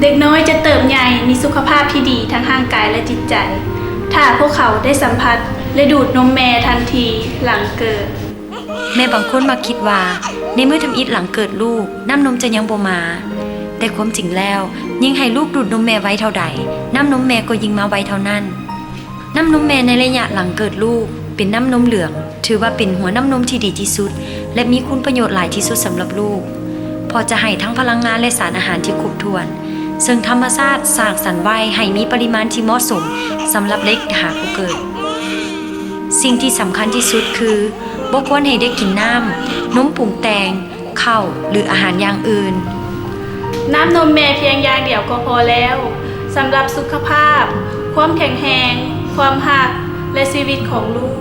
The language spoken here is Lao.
ເດັກນ້ອຍຈະເຕີບໃຫຍ່ມີສຸຂະພາບທີ່ດີທັງຮ່າງກາຍ ແລະ ຈິດໃຈ ຖ້າພວກເຂົາໄດ້ສຳຜັດ ແລະ ດູດນົມແມ່ທັນທີຫຼັງເກີດ. ແມ່ບາງຄົນມັກຄິດວ່າ ໃນມື້ທຳອິດຫຼັງເກີດລູກ ນ້ຳນົມຈະຍັງບໍ່ມາ. ແຕ່ຄວາມຈິງແລ້ວ, ຍິ່ງໃຫ້ລູກດູດນົມແມ່ໄວເທົ່າໃດ, ນ້ຳນົມແມ່ກໍຍິ່ງມາໄວເທົ່ານັ້ນ. ນ້ຳນົມແມ່ໃນໄລຍະຫຼັງເກີດລູກ ເປັນນ້ຳນົມເຫຼືອງ, ຖືວ່າເປັນຫົວນ້ຳນົມທີ່ດີທີ່ສຸດ ແລະ ມີຄຸນປະໂຫຍດຫຼາຍທີ່ສຸດສຳລັບລູກ, ເພາະຈະໃຫ້ທັງພະລັງງານ ແລະ ສານອາຫານທີ່ຄົບຖ້ວນ, ເຊິ່ງທຳມະຊາດສ້າງສັນໄວ້ໃຫ້ມີປະລິມານທີ່ເໝາະສົມສຳລັບເດັກຫາຜູ້ເກີດ. ສິ່ງທີ່ສຳຄັນທີ່ສຸດຄື ບໍ່ຄວນໃຫ້ເດັກກິນນ້ຳ, ນົມປຸງແຕ່ງ, ເຂົ້າ ຫຼື ອາຫານຢ່າງອື່ນ. ນ້ຳນົມແມ່ພຽງຢ່າງດຽວກໍພໍແລ້ວ ສຳລັບສຸຂະພາບ, ຄວາມແຂງແຮງ, ຄວາມຮັກ ແລະ ຊີວິດຂອງລູກ.